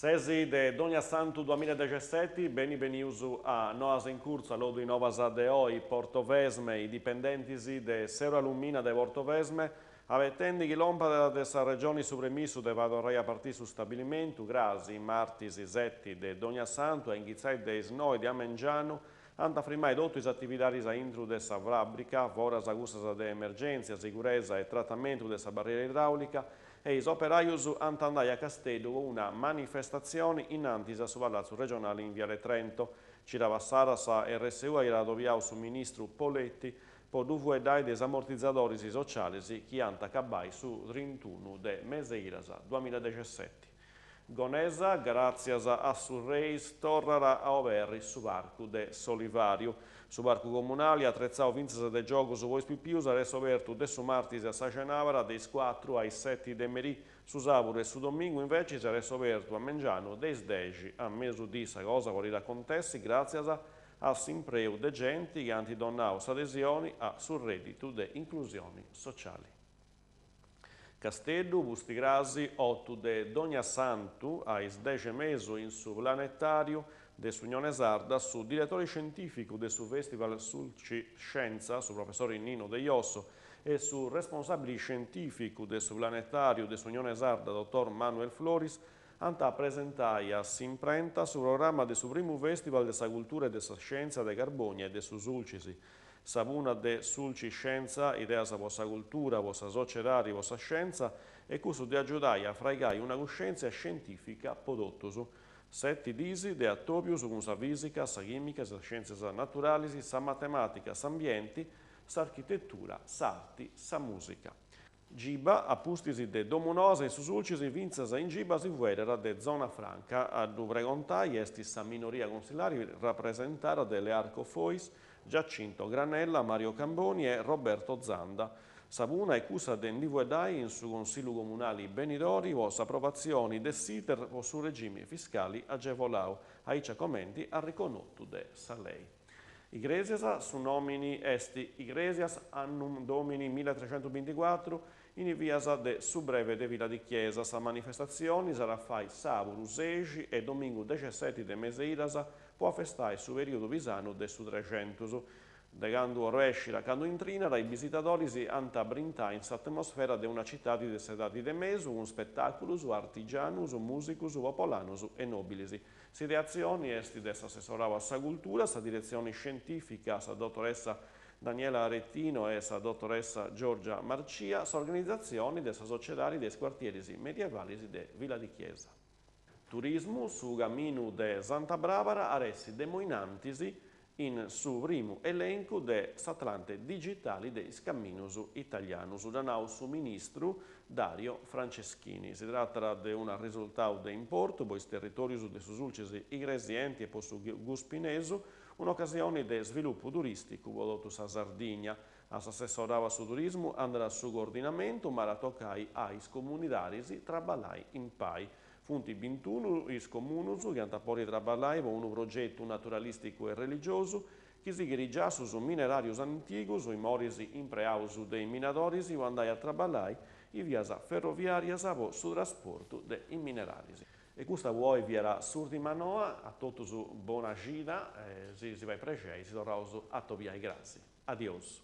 Sesi de Donniassantu duamilla e dexesseti, beni benius a Noas in Curtzu, alloddu is novas de oi, Portovesme, is dipendentis de s'Eurallumina de Portovesme, abetendi chi lompat de sa Regioni su premissu de fai torrai a partì su stabilimentu, crasi, martis seti de Donniassantu a inghitzai de is noi de a mengianu, ant a frimai totu is atividadis a intru de sa fàbrica, foras cussas de emergèntzia, siguresa e tratamentu de sa barriera idràulica, e is operajus ant a andai a Casteddu po una manifestatzioni innantis a su Palatzu Regionali in Viale Trento. Cida passada sa RSU aiat adobiau su ministru Poletti po ddu fueddai de is ammortizadoris socialis chi ant a acabai su trintunu de mes'e idas duamiladexesseti. Gonesa, gràtzias a su Reis, torrat a oberri su parcu de s'Olivàriu. Su parcu comunali, atretzau fintzas de giogus po is pipius, at essi obertu de su martis a sa cenàbara de is cuatru a is seti de merì. Su sàburu e su domingu invecis at essi obertu a mengianu de is dexi a mesudì. Sa cosa podit acontessi gràtzias a s'impreu de genti chi ant donau s'adesioni a su rèdditu de inclusioni sociali. Casteddu, pusticrasi otu de Donniassantu a is dexi e mesu in su Planetàriu de s'Unione Sarda, su diretori scientìficu de su Festival Sulci Scienza, su professori Nino De Iosso, e su responsàbili scientìficu de su Planetàriu de s'Unione Sarda, dotor Manuel Floris, ant a presentai a s'imprenta su programma de su primu Festival de sa Cultura e de sa Scièntzia de Carbònia e de su Sulcis. Sa punna de Sulci Scienza, ideas po sa cultura, po sa sociedadi, po sa scientza, est cussu de agiudai a fraigai una cuscièntzia scientìfica po totus. Seti dis de atòbius cun sa fìsica, sa chìmica, sas scièntzias naturalis, sa matemàtica, s'ambienti, s'architetura, s'arti, sa mùsica. Giba, a pustis de Domunoas in su Sulcis, fintzas in Giba si fueddat de zona franca. A ddu pregontai est sa minoria consillari rapresentada de Learco Fois, Giacinto Granella, Mario Camboni e Roberto Zanda. Sa punna est cussa de ndi fueddai in su Consillu Comunali benidori po s'aprovatzioni de s'iter po su regimi fiscali agevolau, aici comenti arriconnotu de sa lei. Igrèsias, su nòmini est Igrèsias annum Domini milletrecentubinticuatru, in is vias de su Breve de Villa di Chiesa. Sa manifestatzioni s'at a fai sàburu sexi e domingu dexesseti de mes'e idas po afestai su perìodu pisanu de su Trexentus. De candu orrèscit a candu intrinat, is bisitadoris ant a brintai in s'atmosfera de una citadi de s'Edadi de Mesu cun spetàculus, artigianus, mùsicus, popolanus e nòbilis. S'ideatzioni est de s'Assessorau a sa Cultura, sa diretzioni scientìfica, sa dotoressa Daniela Aretino e sa dotoressa Giorgia Marcia, s'organizatzioni de sa Sociedadi de is Cuartieris Medievalis de Villa di Chiesa. Turismu, su caminu de Santa Brabara at essi de moi innantis In su primu elencu de s'Atlante digitali de is camminus italianus, dd'at nau su ministru Dario Franceschini. Si tratat de un'arrisultau de importu po is territorius de su Sulcis Igresienti e po su Guspinesu, un'ocasioni de svilupu turisticu po totu sa Sardigna. A s'assessorau a su turismu andat su coordinamentu, ma at a tocai a is comunidadis traballai impai. Funt bintunu is comunus chi ant a podi traballai po unu progetu naturalìsticu e religiosu chi sighit is giassus mineràrius antigus, is moris impreaus de is minadoris po andai a traballai, is vias ferroviàrias po su trasportu de is mineralis. E custa po oi fiat s'ùrtima noa, a totus bona cida, si si fait prexei si torraus a atobiai crasi. Adiosu.